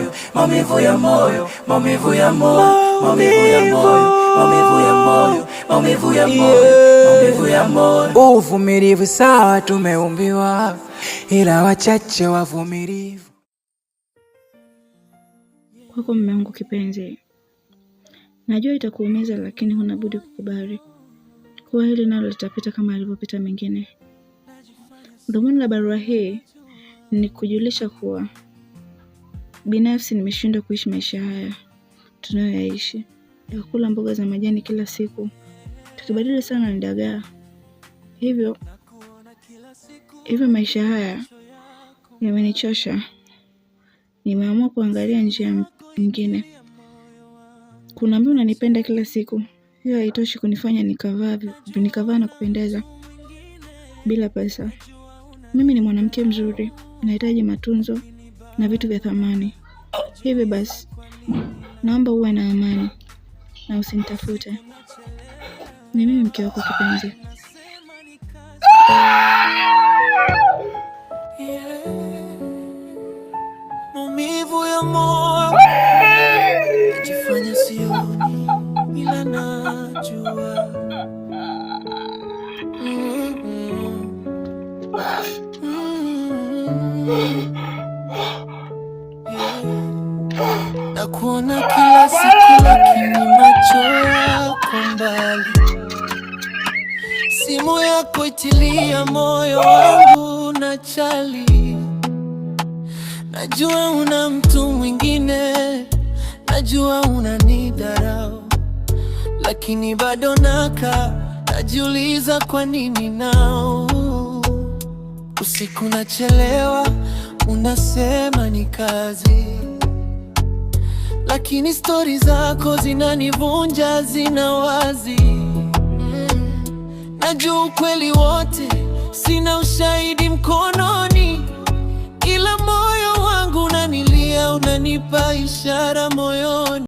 moyo, maumivu ya moyo, maumivu ya moyo, maumivu ya moyo, maumivu ya moyo, maumivu ya moyo, maumivu ya moyo. Uvumilivu sawa, tumeumbiwa, ila wachache wavumilivu. Kwako mume wangu kipenzi, najua itakuumiza, lakini huna budi kukubali kuwa hili nalo litapita kama yalivyopita mengine. Dhumuni la barua hii ni kujulisha kuwa binafsi nimeshindwa kuishi maisha haya tunayoyaishi ya kula mboga za majani kila siku, tukibadili sana ni dagaa. Hivyo hivyo maisha haya yamenichosha. Nimeamua kuangalia njia nyingine. Kuniambia unanipenda kila siku, hiyo haitoshi kunifanya nikavaa na kupendeza bila pesa. Mimi ni mwanamke mzuri, nahitaji matunzo na vitu vya thamani. Hivyo basi, naomba uwe na amani na usinitafute. Ni mimi mke wako kipenzi. Maumivu ya moyo najifanya sioni, ila najua. Mm. Yeah. Nakuona kila siku lakini macho yako mbali, simu yako itilia moyo wangu na chali. Najua una mtu mwingine, najua unanidharau, lakini bado nakaa najiuliza kwa nini nao. Usiku nachelewa, unasema ni kazi, lakini stori zako zinanivunja, zina wazi. Najua ukweli wote, sina ushahidi mkononi, ila moyo wangu unanilia, unanipa ishara moyoni.